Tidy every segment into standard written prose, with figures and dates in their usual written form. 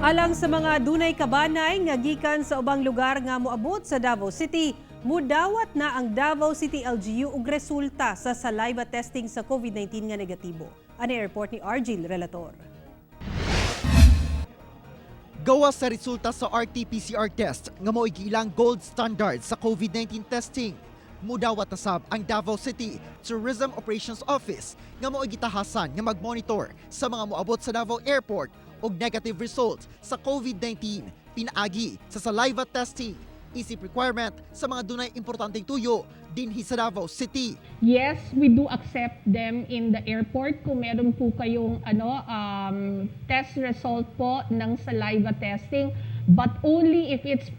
Alang sa mga dunay kabanay nga gikan sa ubang lugar nga moabot sa Davao City, mudawat na ang Davao City LGU og resulta sa saliva testing sa COVID-19 nga negatibo. Ani report ni Argil Relator. Gawas sa resulta sa RT-PCR test nga mao'y giilang gold standard sa COVID-19 testing, mudawat na sab ang Davao City Tourism Operations Office nga mao'y gitahasan nga mag-monitor sa mga moabot sa Davao Airport og negative result sa COVID-19 pinaagi sa saliva testing isip requirement sa mga dunay importanteng tuyo dinhi sa Davao City. Yes, we do accept them in the airport kung meron po kayong test result po ng saliva testing, but only if it's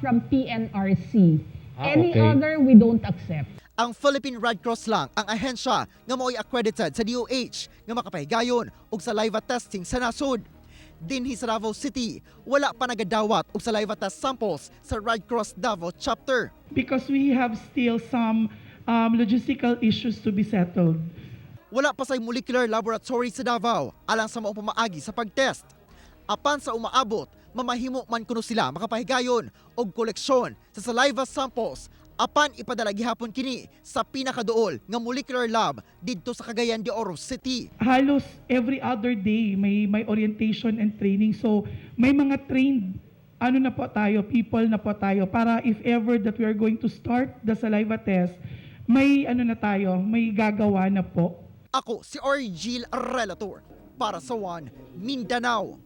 from PNRC. Any other, we don't accept. Ang Philippine Red Cross lang ang ahensya nga mao'y accredited sa DOH nga makapahigayon og saliva testing sa nasod. Dinhi sa Davao City, wala pa nagadawat og saliva test samples sa Red Cross Davao Chapter. Because we have still some logistical issues to be settled. Wala pa say molecular laboratory sa Davao alang sa maong pamaagi sa pagtest. Apan sa umaabot, mamahimo man kuno sila makapahigayon og koleksyon sa saliva samples apan ipadala gihapon kini sa pinakaduol nga molecular lab didto sa Cagayan de Oro City. Halos every other day may orientation and training. So may mga trained ano na po tayo, people na po tayo para if ever that we are going to start the saliva test, may ano na tayo, may gagawa na po. Ako si Argil Relator para sa One Mindanao.